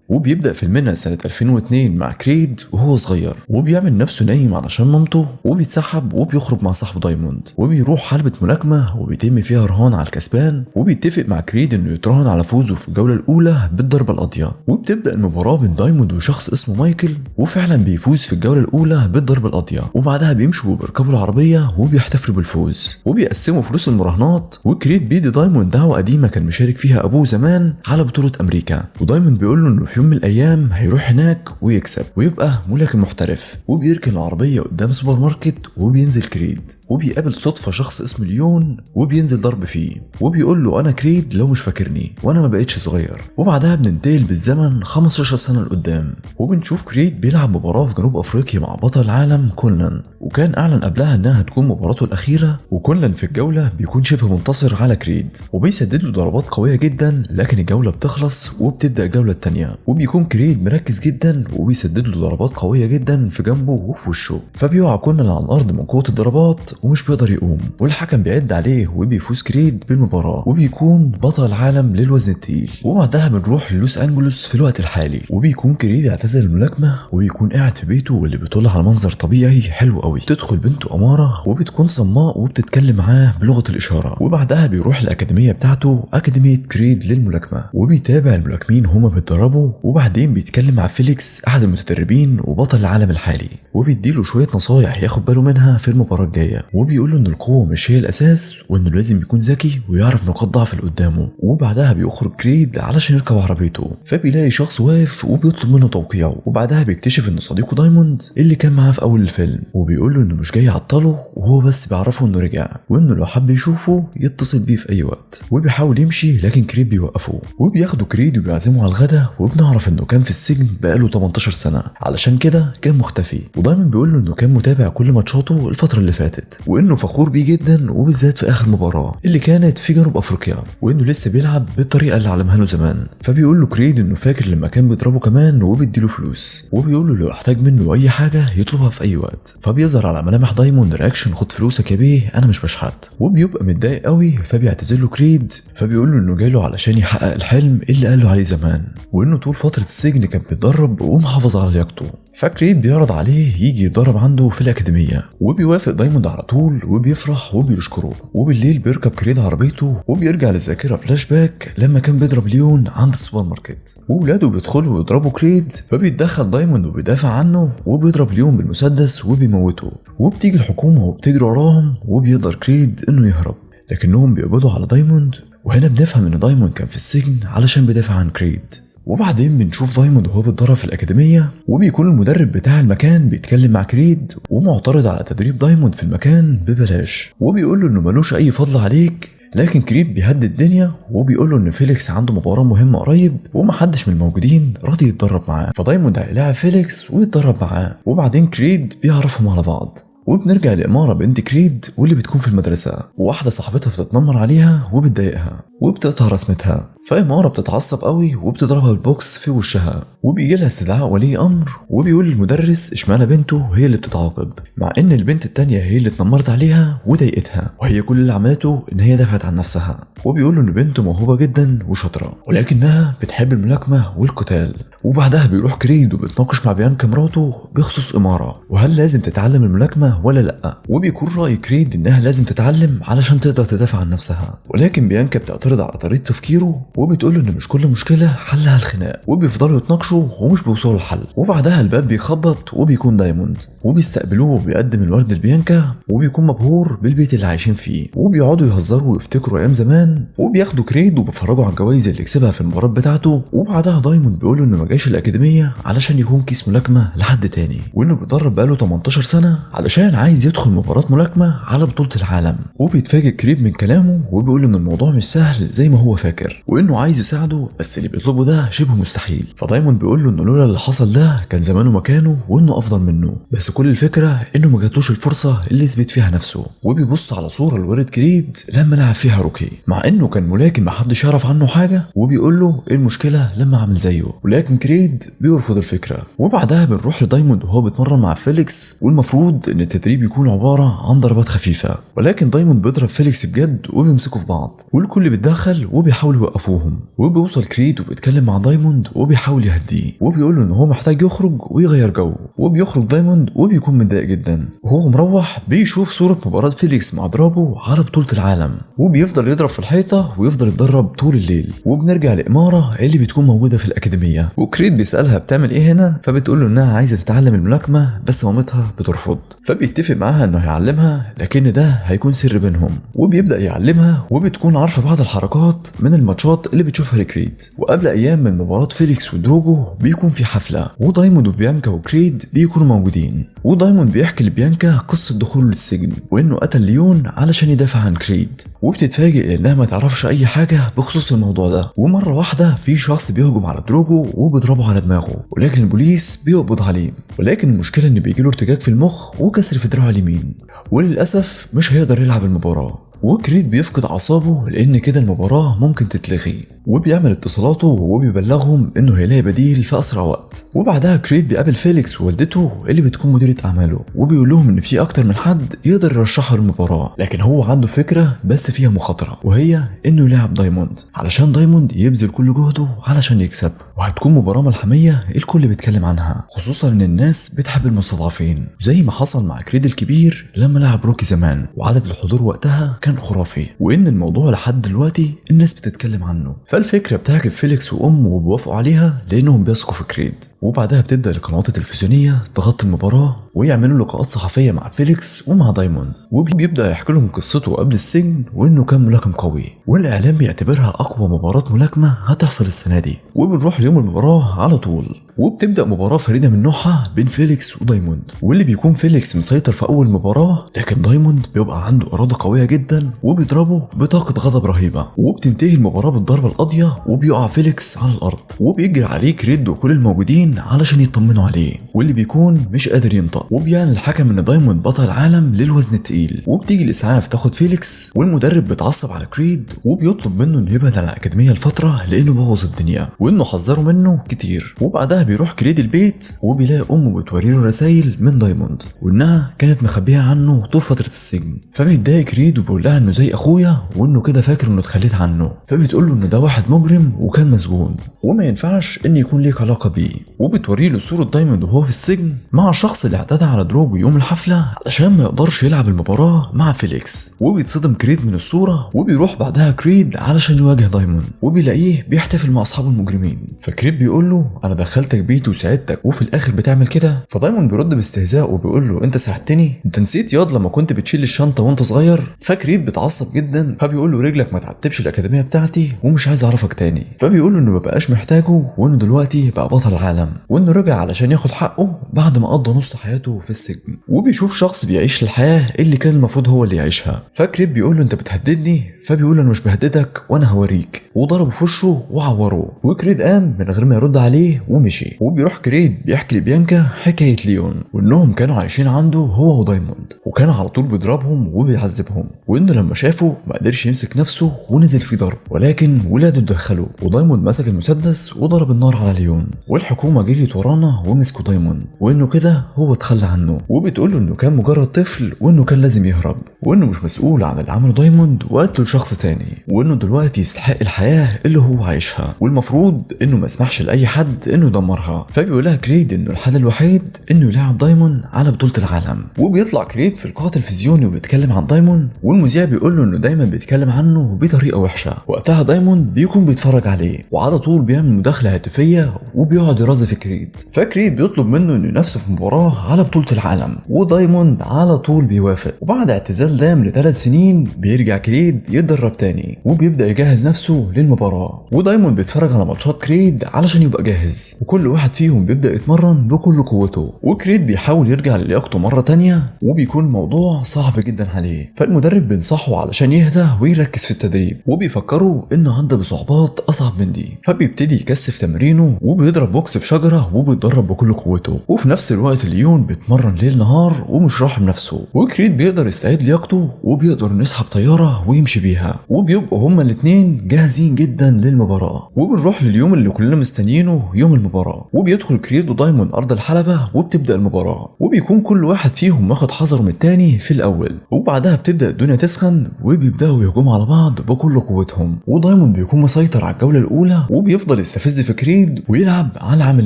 وبيبدأ فيلمنا سنة 2002 مع كريد وهو صغير، وبيعمل نفسه نايم علشان مامته، وبيتسحب وبيخرج مع صاحبه دايموند، وبيروح حلبة ملاكمة وبيتم فيها رهان على الكسبان، وبيتفق مع كريد انه يتراهن على فوزه في الجولة الأولى بالضربة القاضية. وبتبدأ المباراة بين دايموند وشخص اسمه مايكل، وفعلا بيفوز في الجولة الأولى بالضربة القاضية. وبعدها بيمشوا وبيركبوا العربية وبيحتفلوا بالفوز وبيقسموا فلوس المراهنات. وكريد بيدي دايموند دعوة قديمة كان مشارك فيها أبوه زمان على بطولة أمريكا، ودايموند بيقول له إنه في يوم من الأيام هيروح هناك ويكسب ويبقى ملاكم محترف. وبيركن العربية قدام سوبر ماركت وبينزل كريد، وبيقابل صدفة شخص اسمه ليون وبينزل ضرب فيه، وبيقول له أنا كريد لو مش فاكرني وأنا ما بقتش صغير. وبعدها بننتقل بالزمن 15 سنة لقدام، وبنشوف كريد بيلعب مباراة في جنوب أفريقيا مع بطل العالم كونلان، وكان أعلن قبلها إنها هتكون مباراته الأخيرة. وكونلان في الجولة بيكون شبه منتصر على كريد وبيسدد له ضربات قوية جدا، لكن الجولة بتخلص وبتبدأ الجولة التانية، وبيكون كريد مركز جدا وبيسدد له ضربات قوية جدا في جنبه وفي وشه، فبيقع كونلان على الأرض من قوة الضربات ومش بيقدر يقوم، والحكم بيعد عليه وبيفوز كريد بالمباراة وبيكون بطل العالم للوزن التقيل. وبعدها بنروح للوس أنجلوس في الوقت الحالي، وبيكون كريد اعتزل الملاكمة وبيكون قاعد في بيته واللي بيطل على منظر طبيعي حلو قوي. تدخل بنته أمارة وبتكون صماء وبتتكلم معاه بلغة الإشارة. وبعدها بيروح الأكاديمية بتاعته، أكاديمية كريد للملاكمة، وبيتابع الملاكمين هما بيتدربوا. وبعدين بيتكلم مع فيليكس أحد المتدربين وبطل العالم الحالي، وبيديله شوية نصايح ياخد باله منها في المباراة الجاية، وبيقول له إن القوة مش هي الأساس وإنه لازم يكون ذكي ويعرف نقاط ضعف اللي قدامه. وبعدها بيخرج كريد علشان يركب عربيته، فبيلاقي شخص واقف وبيطلب منه توقيعه. وبعدها بيكتشف إن صديقه دايموند اللي كان معاه في أول الفيلم، وبيقول له إنه مش جاي يعطله وهو بس بيعرفه إنه رجع، وإنه لو حب يشوفه يتصل بيه في أي وقت. وبيحاول يمشي لكن كريد بيوقفه، وبياخده كريد وبيعزمه على الغدا، وبنعرف إنه كان في السجن بقاله 18 سنة علشان كده كان مختفي. ودايموند بيقول له إنه كان متابع كل ماتشاته الفترة اللي فاتت، وإنه فخور بيه جدا وبالذات في آخر مباراة اللي كانت في جنوب أفريقيا، وإنه لسه بيلعب بالطريقة اللي علمها له زمان. فبيقول له كريد إنه فاكر لما كان بيضربه كمان وبيديله فلوس، وبيقول له لو احتاج منه أي حاجة يطلبها في أي وقت. فبيظهر على ملامح دايموند reaction خد فلوسك يا بيه أنا مش بشحت، وبيبقى متضايق قوي. فبيعتذر له كريد، فبيقول له إنه جاله علشان يحقق الحلم اللي قال له عليه زمان، وإنه طول فترة السجن كان بيتدرب ومحافظ على لياقته. فكريد بيعرض عليه يجي يتدرب عنده في الأكاديمية، وبيوافق دايموند على طول وبيفرح وبيشكره. وبالليل بيركب كريد عربيته وبيرجع للذاكرة فلاش باك لما كان بيضرب ليون عند السوبر ماركت، وولاده بيدخلوا ويضربوا كريد، فبيتدخل دايموند وبيدافع عنه وبيضرب ليون بالمسدس وبيموته. وبتيجي الحكومة وبتجري وراهم، وبيقدر كريد انه يهرب، لكنهم بيقبضوا على دايموند. وهنا بنفهم ان دايموند كان في السجن علشان بيدافع عن كريد. وبعدين بنشوف دايموند وهو بيتدرب في الأكاديمية، وبيكون المدرب بتاع المكان بيتكلم مع كريد ومعترض على تدريب دايموند في المكان ببلاش، وبيقول له انه ملوش اي فضل عليك. لكن كريد بيهدي الدنيا وبيقول له ان فيليكس عنده مباراة مهمة قريب ومحدش من الموجودين راضي يتدرب معاه، فدايموند هيلاعب فيليكس ويتدرب معاه. وبعدين كريد بيعرفهم على بعض. وبنرجع لإمارة بنت كريد واللي بتكون في المدرسة، وواحدة صاحبتها بتتنمر عليها وبتضايقها وبتقطع رسمتها، فإمارة بتتعصب قوي وبتضربها بالبوكس في وشها، وبيجي لها استدعاء ولي أمر، وبيقول للمدرس اشمعنى بنته هي اللي بتتعاقب، مع إن البنت التانية هي اللي اتنمرت عليها وضايقتها، وهي كل اللي عملته إن هي دافعت عن نفسها. وبيقول له إن بنته موهوبة جدا وشاطرة ولكنها بتحب الملاكمة والقتال. وبعدها بيروح كريد وبيتناقش مع بيانكا مراته بخصوص إمارة وهل لازم تتعلم الملاكمة ولا لأ، وبيكون رأي كريد إنها لازم تتعلم علشان تقدر تدافع عن نفسها. ولكن بيانكا بتعترض على طريقة تفكيره وبتقول له إن مش كل مشكلة حلها الخناق، وبيفضلوا يتناقشوا ومش بيوصلوا لحل. وبعدها الباب بيخبط وبيكون دايموند، وبيستقبلوه وبيقدم الورد لبيانكا، وبيكون مبهور بالبيت اللي عايشين فيه، وبيقعدوا يهزروا ويفتكروا أيام زمان، وبياخدوا كريد وبيفرجوا على الجوائز اللي كسبها في المباراة بتاعته. وبعدها دايموند بيقول له إنه ما جاش الأكاديمية علشان يكون كيس ملاكمة لحد تاني، وإنه بيتدرب بقاله 18 سنة علشان عايز يدخل مباراة ملاكمة على بطولة العالم. وبيتفاجئ كريد من كلامه وبيقول إن الموضوع مش سهل زي ما هو فاكر، وإنه عايز يساعده بس اللي بيطلبه ده شبه مستحيل. فدايموند بيقول له إنه لولا اللي حصل ده كان زمانه مكانه وإنه أفضل منه، بس كل الفكرة إنه ما جاتلوش الفرصة اللي يثبت فيها نفسه. وبيبص على صورة لوالد كريد لما لعب فيها روكي، مع إنه كان ملاكم محدش يعرف عنه حاجة، وبيقول له إيه المشكلة لما عمل زيه. ولكن كريد كريد بيرفض الفكرة. وبعدها بنروح لدايموند وهو بيتمرن مع فيليكس، والمفروض ان التدريب يكون عبارة عن ضربات خفيفة، ولكن دايموند بيضرب فيليكس بجد وبيمسكوا في بعض، والكل بيتدخل وبيحاولوا يوقفوهم. وبيوصل كريد وبيتكلم مع دايموند وبيحاول يهديه وبيقول له ان هو محتاج يخرج ويغير جو. وبيخرج دايموند وبيكون متضايق جدا، وهو مروح بيشوف صورة مباراة فيليكس مع دراجو على بطولة العالم، وبيفضل يضرب في الحيطة ويفضل يتدرب طول الليل. وبنرجع لإمارة اللي بتكون موجودة في الأكاديمية، وكريد بيسألها بتعمل ايه هنا، فبتقول له انها عايزة تتعلم الملاكمة بس مامتها بترفض، فبيتفق معاها انه هيعلمها لكن ده هيكون سر بينهم. وبيبدأ يعلمها وبتكون عارفة بعض الحركات من الماتشات اللي بتشوفها لكريد. وقبل ايام من مباراة فيليكس ودروجو بيكون في حفلة، ودايموند وبيانكا وكريد بيكونوا موجودين. ودايموند بيحكي لبيانكا قصة دخوله للسجن وانه قتل ليون علشان يدافع عن كريد، وبتتفاجئ لانها ما تعرفش اي حاجة بخصوص الموضوع ده. ومرة واحدة في شخص بيهجم على دروجو وبيضربه على دماغه، ولكن البوليس بيقبض عليه، ولكن المشكلة ان بيجيله ارتجاج في المخ وكسر في دراعه اليمين، وللأسف مش هيقدر يلعب المباراة. وكريد بيفقد أعصابه لأن كده المباراة ممكن تتلغي، وبيعمل اتصالاته وبيبلغهم إنه هيلاقي بديل في أسرع وقت. وبعدها كريد بيقابل فيليكس ووالدته اللي بتكون مديرة أعماله، وبيقول لهم إن في أكتر من حد يقدر يرشحه للمباراة، لكن هو عنده فكرة بس فيها مخاطرة، وهي إنه يلعب دايموند علشان دايموند يبذل كل جهده علشان يكسب، وهتكون مباراة ملحمية الكل بيتكلم عنها، خصوصا إن الناس بتحب المستضعفين زي ما حصل مع كريد الكبير لما لعب روكي زمان، وعدد الحضور وقتها كان خرافي، وان الموضوع لحد دلوقتي الناس بتتكلم عنه. فالفكرة بتعجب فيليكس وامه وبيوافقوا عليها لانهم بيثقوا في كريد. وبعدها بتبدا القنوات التلفزيونية تغطي المباراة ويعملوا لقاءات صحفية مع فيليكس ومع دايموند، وبيبدا يحكي لهم قصته قبل السجن وانه كان ملاكم قوي، والاعلام بيعتبرها اقوى مباراة ملاكمة هتحصل السنة دي. وبنروح ليوم المباراة على طول، وبتبدا مباراة فريدة من نوعها بين فيليكس ودايموند، واللي بيكون فيليكس مسيطر في اول مباراة، لكن دايموند بيبقى عنده اراده قوية جدا وبيضربه بطاقة غضب رهيبة. وبتنتهي المباراة بالضربه القاضية وبيقع فيليكس على الارض، وبيجري عليه كريد وكل الموجودين علشان يطمنوا عليه، واللي بيكون مش قادر ينطق. وبيعلن الحكم ان دايموند بطل العالم للوزن الثقيل، وبتيجي الاسعاف تاخد فيليكس، والمدرب بيتعصب على كريد وبيطلب منه انه يبعد عن الاكاديمية لفترة لانه بوظ الدنيا وانه حذره منه كتير. وبعدها بيروح كريد البيت وبيلاقي امه بتوريله رسايل من دايموند وانها كانت مخبيه عنه طول فترة السجن، فبيتضايق كريد وبيقول لها انه زي اخويا وانه كده فاكر انه اتخليت عنه، فبتقول له ان ده واحد مجرم وكان مسجون وما ينفعش ان يكون ليك علاقة بيه. وبتوري له صوره دايموند وهو في السجن مع الشخص اللي اعتدى على دروجو يوم الحفلة علشان ما يقدرش يلعب المباراة مع فيليكس. وبيتصدم كريد من الصورة، وبيروح بعدها كريد علشان يواجه دايموند، وبيلاقيه بيحتفل مع اصحابه المجرمين. فكريد بيقول له انا دخلتك بيتي وساعدتك وفي الاخر بتعمل كده؟ فدايموند بيرد باستهزاء وبيقول له انت ساعدتني؟ انت نسيت ياض لما كنت بتشيل الشنطة وانت صغير؟ فكريد بيتعصب جدا، فبيقول له رجلك ما تعتبش الاكاديمية بتاعتي ومش عايز اعرفك تاني. فبيقول له انه ما بقاش محتاجه وانه دلوقتي بقى بطل العالم، وانه رجع علشان ياخد حقه بعد ما قضى نص حياته في السجن. وبيشوف شخص بيعيش الحياة اللي كان المفروض هو اللي يعيشها. فكريد بيقول له انت بتهددني؟ فبيقول له انا مش بهددك وانا هوريك، وضربه في وشه وعوره. وكريد قام من غير ما يرد عليه ومشي. وبيروح كريد بيحكي لبيانكا حكاية ليون وانهم كانوا عايشين عنده هو ودايموند، وكان على طول بيضربهم وبيعذبهم، وانه لما شافه ما قدرش يمسك نفسه ونزل في ضرب، ولكن ولاده اتدخلوا ودايموند مسك المسدس وضرب النار على ليون، والحكومة جريت ورانا ومسكوا دايموند، وانه كده هو اتخلى عنه. وبتقول له انه كان مجرد طفل وانه كان لازم يهرب، وانه مش مسؤول عن اللي عمله دايموند وقتله شخص تاني، وانه دلوقتي يستحق الحياة اللي هو عايشها، والمفروض انه ما يسمحش لاي حد انه يدمرها. فبيقول لها كريد انه الحل الوحيد انه يلعب دايموند على بطوله العالم. وبيطلع كريد في لقاء تلفزيوني وبيتكلم عن دايموند، والمذيع بيقول له انه دايما بيتكلم عنه بطريقة وحشة. وقتها دايموند بيكون بيتفرج عليه وعلى طول بيعمل مداخله هاتفيه وبيقعد يرازي في كريد. فكريد بيطلب منه انه ينافسه في مباراة على بطوله العالم، ودايموند على طول بيوافق. وبعد اعتزال دام ل3 سنين بيرجع كريد يتدرب تاني وبيبدا يجهز نفسه للمباراة. ودايموند بيتفرج على ماتشات كريد علشان يبقى جاهز، وكل واحد فيهم بيبدا يتمرن بكل قوته. وكريد بيحاول يرجع للياقته مرة تانية وبيكون الموضوع صعب جدا عليه، فالمدرب بينصحه علشان يهدى ويركز في التدريب، وبيفكره انه عنده بصعوبات اصعب من دي. فبيبتدي يكثف تمرينه وبيضرب بوكس في شجرة وبيتدرب بكل قوته. قوته. وفي نفس الوقت ليون بيتمرن ليل نهار ومش راحم نفسه، وكريد بيقدر يستعيد لياقته وبيقدر انه يسحب طيارة ويمشي بيها، وبيبقوا هما الاثنين جاهزين جدا للمباراة. وبنروح لليوم اللي كلنا مستنيينه، يوم المباراة. وبيدخل كريد ودايموند ارض الحلبة وبتبدا المباراة، وبيكون كل واحد فيهم واخد حذره من التاني في الاول. وبعدها بتبدا الدنيا تسخن وبيبداوا يهجموا على بعض بكل قوتهم، ودايموند بيكون مسيطر على الجولة الاولى وبيفضل يستفز في كريد ويلعب على العامل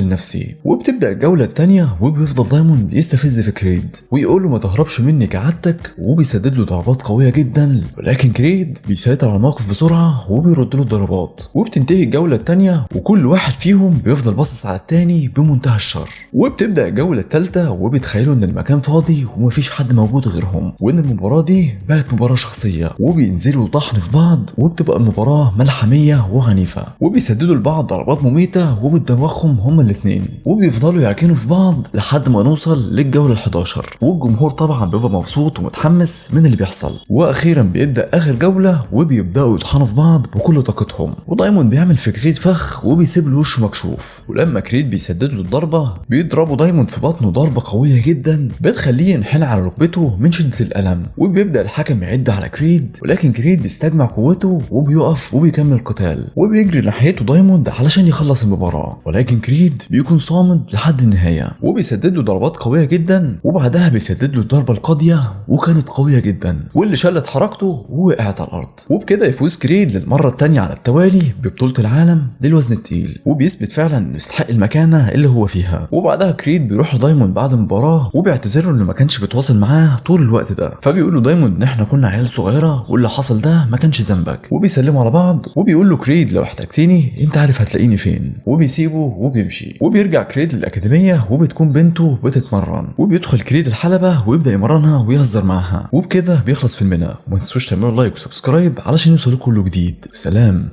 النفسي. وبتبدا الجولة الثانية وبيفضل دايموند يستفز في كريد ويقول له ما تهربش مني كعادتك، وبيسدد له ضربات قوية جدا، ولكن كريد بيسيطر على الموقف بسرعة وبيرد له الضربات. وبتنتهي الجولة الثانية وكل واحد فيهم بيفضل باصص على الثاني بمنتهى الشر. وبتبدا الجولة الثالثة وبيتخيلوا ان المكان فاضي ومفيش حد موجود غيرهم، وان المباراة دي بقت مباراة شخصية، وبينزلوا طحن في بعض، وبتبقى المباراة ملحميه وعنيفه، وبيسددوا لبعض ضربات مميته وبتدوخهم هما الاثنين، وبيفضلوا يعكنوا في بعض لحد ما نوصل للجوله ال11. والجمهور طبعا بيبقى مبسوط ومتحمس من اللي بيحصل. واخيرا بيبدا اخر جولة وبيبداوا يطحنوا في بعض بكل طاقتهم، ودايموند بيعمل في كريد فخ وبيسيب له وشه مكشوف، ولما كريد بيسدد له الضربة بيضربه دايموند في بطنه ضربه قوية جدا بتخليه ينحني على ركبته من شده الالم. وبيبدا الحكم يعد على كريد، ولكن كريد بيستجمع قوته وبيقف وبيكمل قتال، وبيجري ناحيته دايموند علشان يخلص المباراة، ولكن كريد بيكون صامد لحد النهاية وبيسدد له ضربات قوية جدا، وبعدها بيسدد له الضربة القاضية وكانت قوية جدا واللي شلت حركته ووقعت على الارض. وبكده يفوز كريد للمرة الثانية على التوالي ببطولة العالم للوزن الثقيل، وبيثبت فعلا انه يستحق المكانة اللي هو فيها. وبعدها كريد بيروح لدايموند بعد المباراة وبيعتذر له انه ما كانش بيتواصل معاه طول الوقت ده، فبيقول له دايموند ان احنا كنا عيال صغيرة واللي حصل ده ما كانش ذنبك، وبيسلموا على بعض وبيقول له كريد لو احتجتني انت عارف هتلاقيني فين، وبيسيبه وبيمشي. وبيرجع كريد للاكاديميه وبتكون بنته بتتمرن، وبيدخل كريد الحلبة ويبدا يمرنها ويهزر معاها. وبكده بيخلص فيلمنا، وما تنسوش تعملوا like و subscribe علشان يوصلكوا كله جديد. سلام.